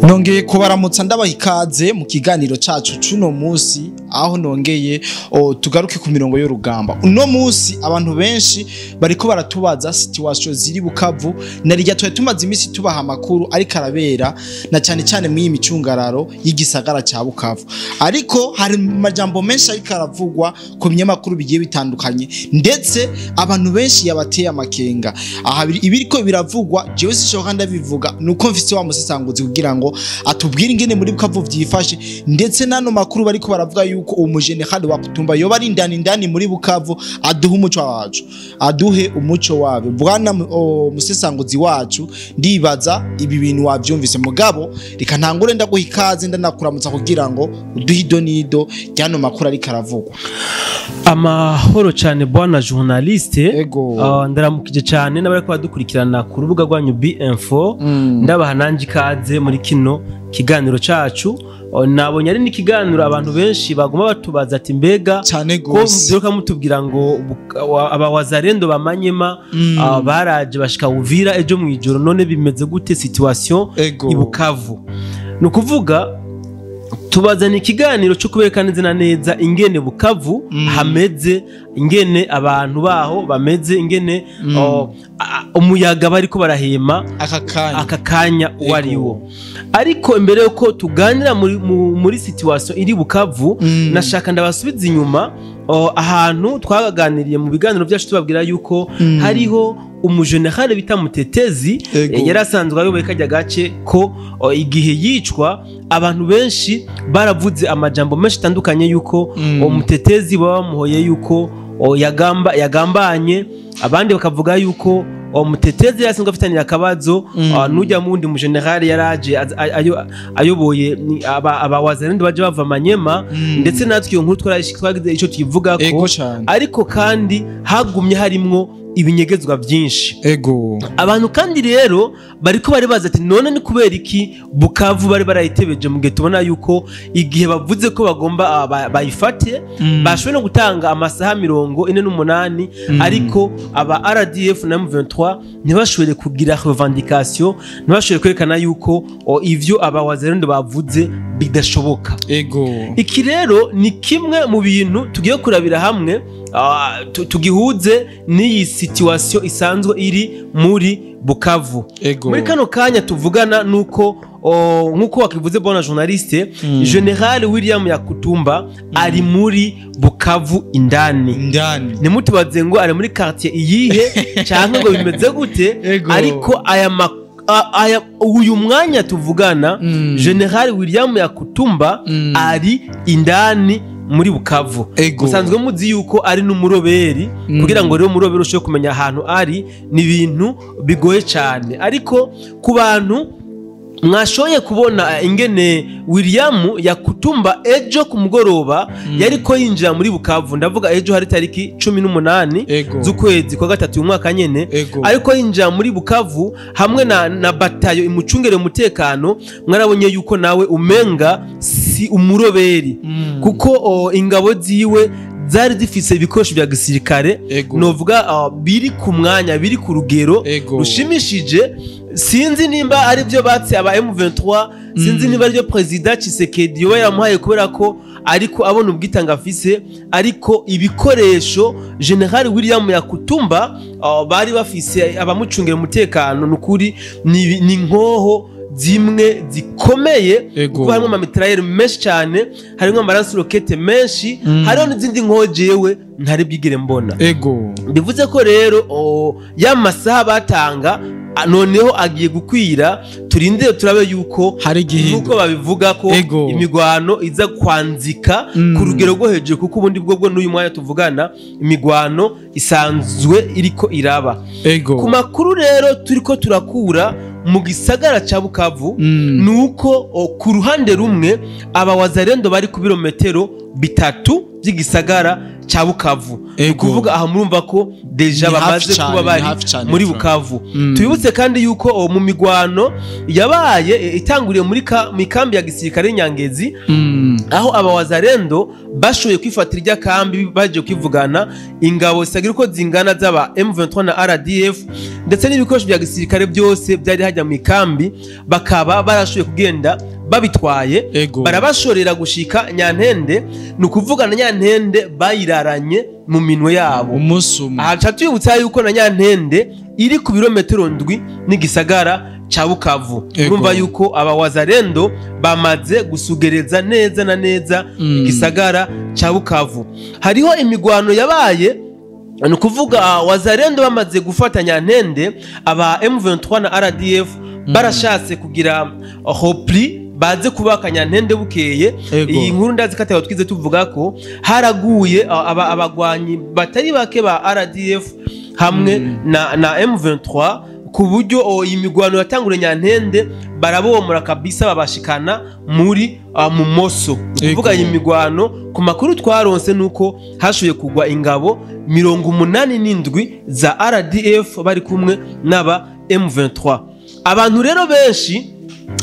Nongeye kubaramutsa, ndabaha ikaze mu kiganiro cacu cuno musi, aho nongeye tugaruke ku mirongo y'urugamba. Uno musi abantu benshi bariko baratubaza situation ziri Bukavu, narirya twari tumaze imisi tubaha amakuru ariko arabera na cyane cyane mu micungararo y'igisagara ca Bukavu, ariko hari amajambo menshi ariko aravugwa ku binyamakuru bigiye bitandukanye, ndetse abantu benshi yabateye amakenga. Aha ibiriko biravugwa jewe sishoka ndabivuga, nuko mfise wa musesanguzi kugira ngo atubwire ingene muri Bukavu vyifashe, ndetse nano makuru bariko baravuga yuko umujenerali wa Kutumba yoba ari indani indani muri Bukavu, aduhe umuco wacu, aduhe umuco wawe. Bwana musesanguzi wacu, ndibaza ibi bintu wavyumvise, mugabo reka ntangure ndaguha ikaze, ndanakuramutsa kugira ngo uduhe ido nido ryano makuru ariko aravugwa. Amahoro cyane, bwana journaliste. Ego. Ndaramukije cyane n'abari badukurikirana ku rubuga rwanyu B-Info. Ndabaha nanjye ikaze muri kino kiganiro cacu. Nabonye ari n'ikiganiro abantu benshi baguma batubaza ati: "Mbega cane ko gose mbyuka mutubwira ngo abawazarendo bamanyema baraje bashika Uvira ejo mw'ijoro, none bimeze gute situation i Bukavu?" Ni ukuvuga tubazana ikiganiro cyo kubereka neza na neza ingene Bukavu hameze, ingene abantu baho bameze, ingene umuyaga bariko barahema aka kanya. Aka kanya uwo ari wo. Ariko imbere yuko tuganira muri situation iri Bukavu, nashaka ndabasubiza inyuma ahantu twakaganiriye mu biganiro byacu, tubabwira yuko hariho umujenerali bita Mutetezi, yari asanzwe ayoboye kajya gace ko igihe yicwa abantu benshi baravuze amajambo menshi atandukanye yuko uwo Mutetezi baba bamuhoye yuko yagambanye, abandi bakavuga yuko uwo Mutetezi yari asanzwe afitaniye akabazo n'ujya mu wundi mujenerali yaraje ayoboye abawazarendo baje bava Manyema. Ndetse natwe iyo nkuru twagize ico tuyivugako. Ego cane. Ariko kandi hagumye harimwo ibinyegezwa byinshi. Abantu kandi rero bariko bari baza ati: "None ni kubera iki Bukavu bari barayitebeje, mu gihe tubona yuko igihe bavuze ko bagomba bayifate, bashoboye no gutanga amasaha 48, ariko aba RDF na M23 ntibashobore kugira revendication, ntibashobore kwerekana yuko ivyo aba wazalendo bavuze bidashoboka?" Iki rero ni kimwe mu bintu tugiye kurabira hamwe, tugihuze n'iyi situation isanzwe iri muri Bukavu muri kano kanya tuvugana. Nuko nkuko wakivuze, bwana journaliste, General William Yakutumba ari muri Bukavu indani. Indani. Ntimutubaze ngo ari muri quartier iyihe canke ngo bimeze gute, ariko aya uyu mwanya tuvugana, General William Yakutumba ari indani muri Bukavu. Musanzwe muzi yuko ari n'umuroberi. Kugira ngo rero umuroberi ushobore kumenya ahantu ari ni ibintu bigoye cyane, ariko ku bantu mwashoboye kubona ingene William Yakutumba ejo ku mugoroba yariko yinjira muri Bukavu, ndavuga ejo hari tariki 18 z'ukwezi kwa gatatu uyu mwaka nyene, ariko yinjira muri Bukavu hamwe na batayo imucungere umutekano, mwarabonye yuko nawe umenga si umuroberi, kuko ingabo ziwe zari zifise ibikoresho bya gisirikare, novuga biri ku mwanya, biri ku rugero rushimishije. Sinzi nimba ari byo batse aba M23, sinzi niba ari byo President Tshisekedi we yamuhaye, kubera ko ariko abona ubwitanga afise, ariko ibikoresho General William Yakutumba bari bafise abamucungira umutekano, nukuri ni nkoho zimwe zikomeye, kuko harimo ama mitrailleuses menshi cyane, harimo ama lance-roquettes menshi, hariho n'izindi nkoho jewe ntari bwigere mbona. Bivuze ko rero ya masaha batanga noneho agiye gukwira. Turindire turabe yuko hari igihinduka. Nkuko babivuga ko imigwano iza kwanzika ku rugero rwo hejuru, kuko ubundi bwo n'uyu mwanya tuvugana imigwano isanzwe iriko iraba. Ku makuru rero turiko turakura mu gisagara ca Bukavu, nuko ku ruhande rumwe aba wazarendo bari ku birometero 3 by'igisagara ca Bukavu. Ni ukuvuga aha murumva ko déjà Ni hafi bamaze cane, kuba ni bari hafi cane muri vraiment. Bukavu. Tubibutse kandi yuko mu migwano yabaye itanguriye muri mu ikambi ya gisirikare Nyangezi. Aho abawazarendo bashoboye kwifatira irya kambi, baje kwivugana ingabo zitagira uko zingana z'aba M23 na RDF, ndetse n'ibikoresho bya gisirikare byose byari hajya mu ikambi, bakaba barashoboye kugenda babitwaye. Barabashorera gushika Nyantende. Ni ukuvuga na Nyantende bayiraranye mu minwe yabo umunsi umwe. Aha ca tuyibutsa yuko na Nyantende iri ku birometero 7 n'igisagara ca Bukavu. Urumva yuko abawazarendo bamaze gusugereza neza na neza igisagara ca Bukavu. Hariho imigwano yabaye, ni ukuvuga wazarendo bamaze gufata Nyantende, aba M23 na RDF barashatse kugira repli, baze kubaka Nyantende bukeye. Iyi nkuru ndazi ko atari twize tuvuga ko haraguye abagwanyi batari bake ba RDF hamwe na M23, ku buryo iyi migwano yatangure Nyantende barabomora kabisa, babashikana muri mu moso. Kuvuga iyi migwano, ku makuru twaronse nuko hashoboye kugwa ingabo 87 za RDF bari kumwe n'aba M23. Abantu rero benshi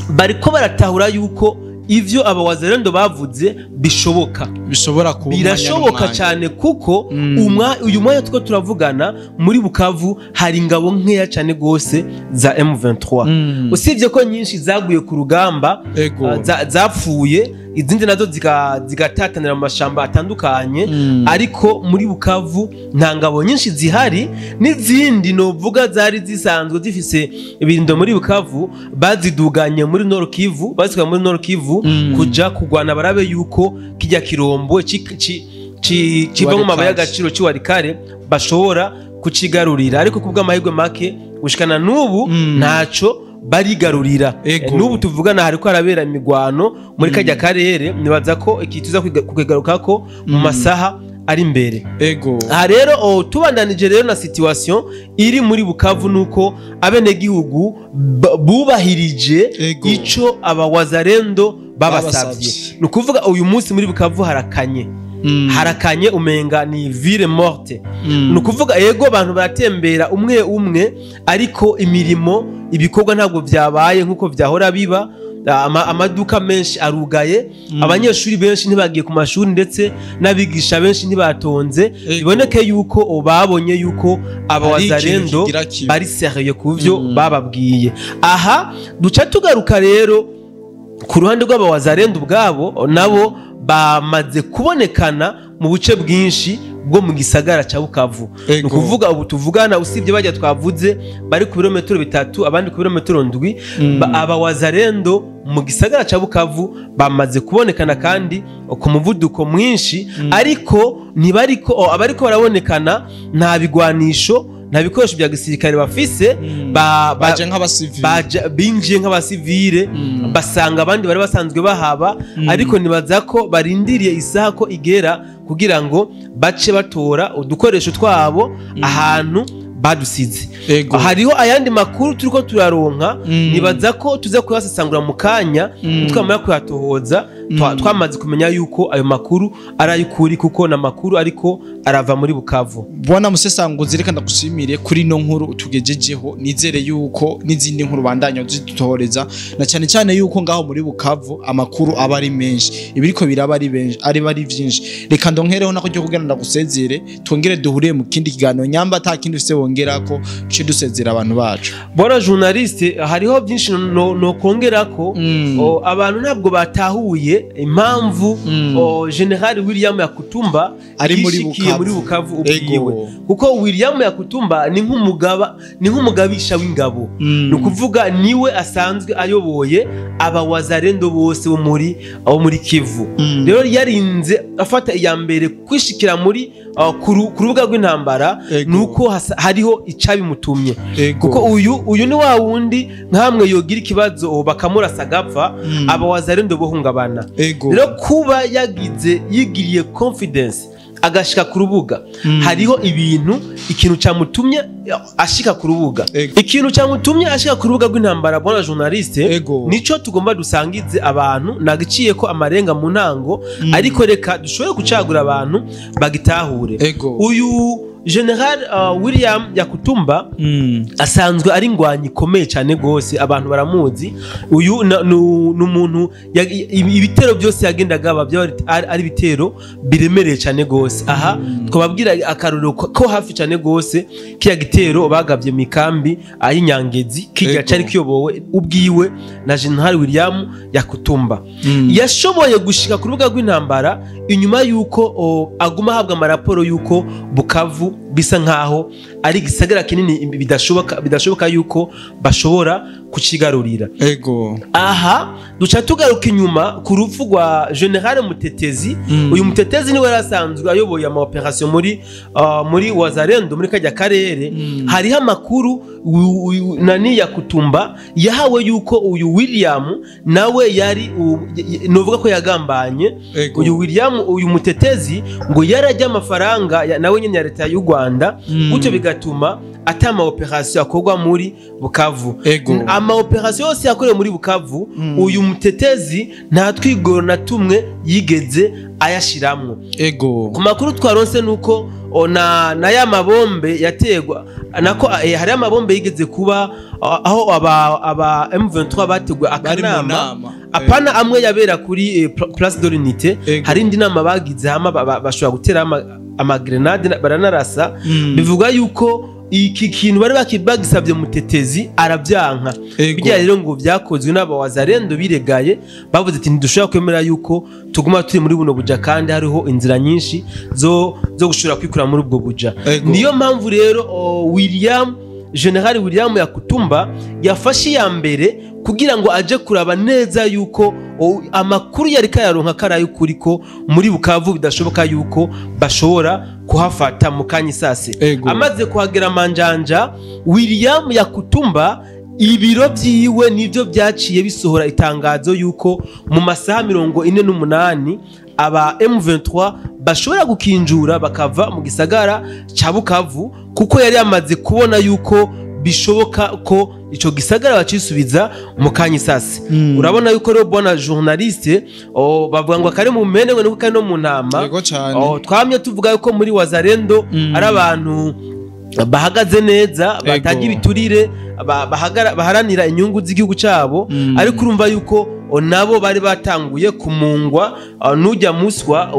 bariko baratahura yuko ivyo aba wazalendo bavuze bishoboka, bishobora kuba, birashoboka cyane, kuko uyu mwanya tuko turavugana muri Bukavu hari ingabo nkeya cyane gose za M23. Usibye ko nyinshi zaguye ku rugamba, zapfuye, izindi nazo zigatatanira mu mashamba atandukanye. Ariko muri Bukavu nta ngabo nyinshi zihari, n'izindi novuga zari zisanzwe zifise ibirindo muri Bukavu baziduganye muri Nord Kivu, bazikuye muri Nord Kivu kuja kugwana barabe yuko kijya kirombo kiva mu mabuye y'agaciro cy'Iwarikare bashobora kucigarurira. Ariko kubw'amahirwe make gushikana n'ubu ntaco barigarurira. N'ubu tuvugana hariko harabera imigwano muri kajya karere. Nibaza ko ikituza kukigarukako mu masaha ari imbere. Aha rero tubandanije rero na situation iri muri Bukavu, nuko abenegihugu bubahirije ico abawazarendo babasabye. Ni ukuvuga uyu munsi muri Bukavu harakanye, harakanye, umenga ni ville morte. Ni ukuvuga yego abantu baratembera umwe umwe, ariko imirimo, ibikorwa ntabwo byabaye nkuko byahora biba. Amaduka menshi arugaye, abanyeshuri benshi ntibagiye ku mashuri, ndetse n'abigisha benshi ntibatonze. Biboneke yuko babonye yuko abawazarendo bari sérieux ku byo bababwiye. Aha duca tugaruka rero ku ruhande rw'abawazarendo ubwabo, nabo bamaze kubonekana mu buce bwinshi bwo mu gisagara ca Bukavu. Ni ukuvuga ubu tuvugana, usibye bajya twavuze bari ku birometero 3, abandi ku birometero 7, abawazarendo mu gisagara ca Bukavu bamaze kubonekana kandi ku muvuduko mwinshi. Ariko ntibariko, abariko barabonekana nta bigwanisho, nta bikoresho bya gisirikare bafise. Baje nk'abasivile, binjiye nk'abasivile, basanga abandi bari basanzwe bahaba. Ariko nibaza ko barindiriye isaha ko igera kugira ngo bace batora udukoresho twabo ahantu badusize. Hariho ayandi makuru turiko turaronka, nibaza ko tuza kuyasesangura mu kanya twamara kuyatohoza. Twamaze kumenya yuko ayo makuru ari ay'ukuri, kuko na makuru ariko arava muri Bukavu. Bwana Musesanguzi, reka ndagushimire kuri no nkuru utugejejeho. Nizere yuko n'izindi nkuru bandanya zidutoreza, na cyane cyane yuko ngaho muri Bukavu amakuru aba ari menshi, ibiriko biraba ari benshi, ari bari byinshi. Reka ndonkereho nako cyo kugira ndagusezere, twongere duhuriye mu kindi kiganiro. Nyamba ata kindi ufise wongerako, duce dusezera abantu bacu. Bwana journaliste, hariho byinshi no kongerako. Abantu ntabwo batahuye impamvu General William Yakutumba ari muri Bukavu ubwiwe, kuko William Yakutumba ni nk'umugaba, ni nk'umugabisha w'ingabo. Ni ukuvuga niwe asanzwe ayoboye abawazarendo bose bo muri Kivu. Rero yarinze afata iya mbere kwishikira muri ku rubuga rw'intambara, nuko hariho icabimutumye. Kuko uyu ni wa wundi nkamwe yogira ikibazo bakamurasa agapfa, abawazarendo bohungabana. Rero kuba yagize yigiriye confidence agashika ku rubuga, hariho ibintu, ikintu cyamutumye ashika ku rubuga, ikintu cyamutumye ashika ku rubuga rw'intambara, bwana journaliste, nico tugomba dusangize abantu. Nagiciye ko amarenga mu ntango, ariko reka dushobore gucagura abantu bagitahure. Uyu General William Yakutumba asanzwe ari ingwanyi ikomeye cyane gose, abantu baramuzi. Uyu ni umuntu ibitero byose yagendaga aba ari ibitero biremereye cyane gose. Aha twababwira akarorero ko hafi cyane gose, kiya gitero bagavye mu ikambi ay'inyangezi kijya cari kiyobowe ubwiwe na General William Yakutumba. Yashoboye gushika ku rubuga rw'intambara inyuma yuko aguma ahabwa amaraporo yuko Bukavu bisa nkaho ari gisagara kinini bidashoboka yuko bashobora kucigarurira. Ego. Aha duca tugaruka inyuma ku rupfu rwa General Mutetezi. Uyu Mutetezi niwe yarasanzwe ayoboye ama operation muri Wazalendo muri kajya karere. Hariho amakuru nani Yakutumba yahawe yuko uyu William nawe yari novuga ko yagambanye. Uyu William, uyu Mutetezi ngo yarajya amafaranga nawe nyene ya leta y'u Rwanda, gutyo bigatuma atama operation akorwa muri Bukavu. Ama operation yose yakorewe muri Bukavu, uyu Mutetezi nta twigoro na tumwe yigeze ayashiramwo. Ego. Ku makuru twaronse nuko na ya mabombe yategwa nako hari amabombe yigeze kuba aho aba M23 bategwa akanama, apana amwe yabera kuri Place de l'Unité. Hari indi nama bagize hama bashobora gutera ama grenade baranarasa. Bivuga yuko iki kintu bari bagisabye Mutetezi arabyanka. Bijya rero ngo byakozwe n'aba Wazalendo biregaye, bavuze ati ntidushobora kwemera yuko tuguma turi muri buno buja kandi hariho inzira nyinshi zo gushobora kwikura muri ubwo buja. Niyo mpamvu rero William General William Yakutumba yafashe iya mbere kugira ngo aje kuraba neza yuko amakuru yari kayaronka karayo kuri ko muri Bukavu bidashoboka yuko bashobora kuhafata mu kanya isase. Amaze kuhagera manjanja, William Yakutumba ibiro byiwe nivyo byaciye bisohora itangazo yuko mu masaha 48 aba M23 bashobora gukinjura bakava mu gisagara ca Bukavu, kuko yari yamaze kubona yuko bishoboka ko ico gisagara bacisubiza mu kanya isase. Urabona yuko rero bona journaliste bavuga ngo kare mu mene ngo niko no mu ntama. Twamye tuvuga yuko muri Wazalendo ari abantu bahagaze neza, batagira ibiturire, baharanira inyungu z'igihugu cyabo. Ariko urumva yuko nabo bari batanguye kumungwa nujya muswa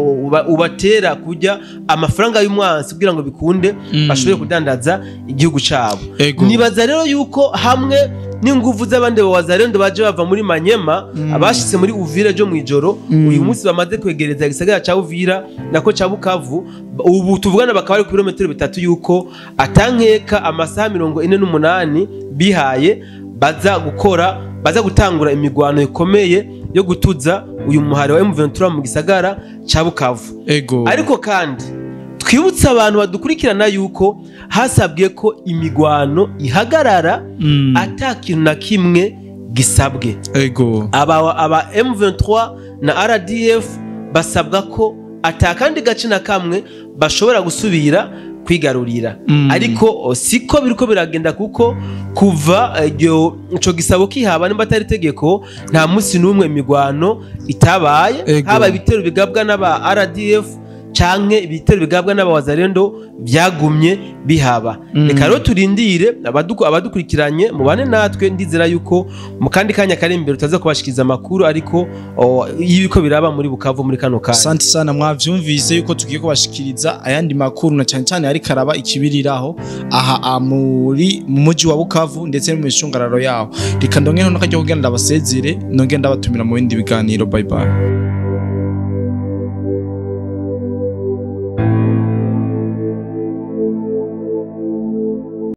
ubatera kujya amafaranga y'umwansi kugira ngo bikunde bashobore kudandaza igihugu cyabo. Nibaza rero yuko hamwe n'inguvu z'abandi ba Wazalendo baje bava muri Manyema, abashitse muri Uvira jo mwijoro, uyu munsi bamaze kwegereza igisagara ca Uvira nako ca Bukavu. Ubu tuvugana bakaba ari ku birometero 3 yuko atankeka amasaha 48 bihaye baza gukora, baza gutangura imigwano ikomeye yo gutuza uyu muhari wa M23 mu gisagara ca Bukavu. Ariko kandi twibutsa abantu badukurikirana yuko hasabwe ko imigwano ihagarara ata kintu na kimwe gisabwe. Aba M23 na RDF basabwa ko atakandi gace na kamwe bashobora gusubira kwigarurira. Ariko siko biriko biragenda, kuko kuva ico gisabo kihaba nimba atari tegeko, nta musi n'umwe imigwano itabaye. Haba ibitero bigabwa n'aba RDF canke ibitero bigabwa n'aba Wazalendo byagumye bihaba. Reka rero turindire abadukurikiranye mubane natwe, ndizera yuko mu kandi kanya kari imbere utaza kubashikiza amakuru ariko y'ibiko biraba muri Bukavu muri kano kanya. Asante sana, mwavyumvise yuko tugiye kubashikiriza ayandi makuru na cyane cyane ari karaba ikibiriraho aha muri mu muji wa Bukavu ndetse no mu mishungararo yaho. Reka ndonke nto kajya kugenda ndabasezere, nongenda ndabatumira mu bindi biganiro. Bye bye.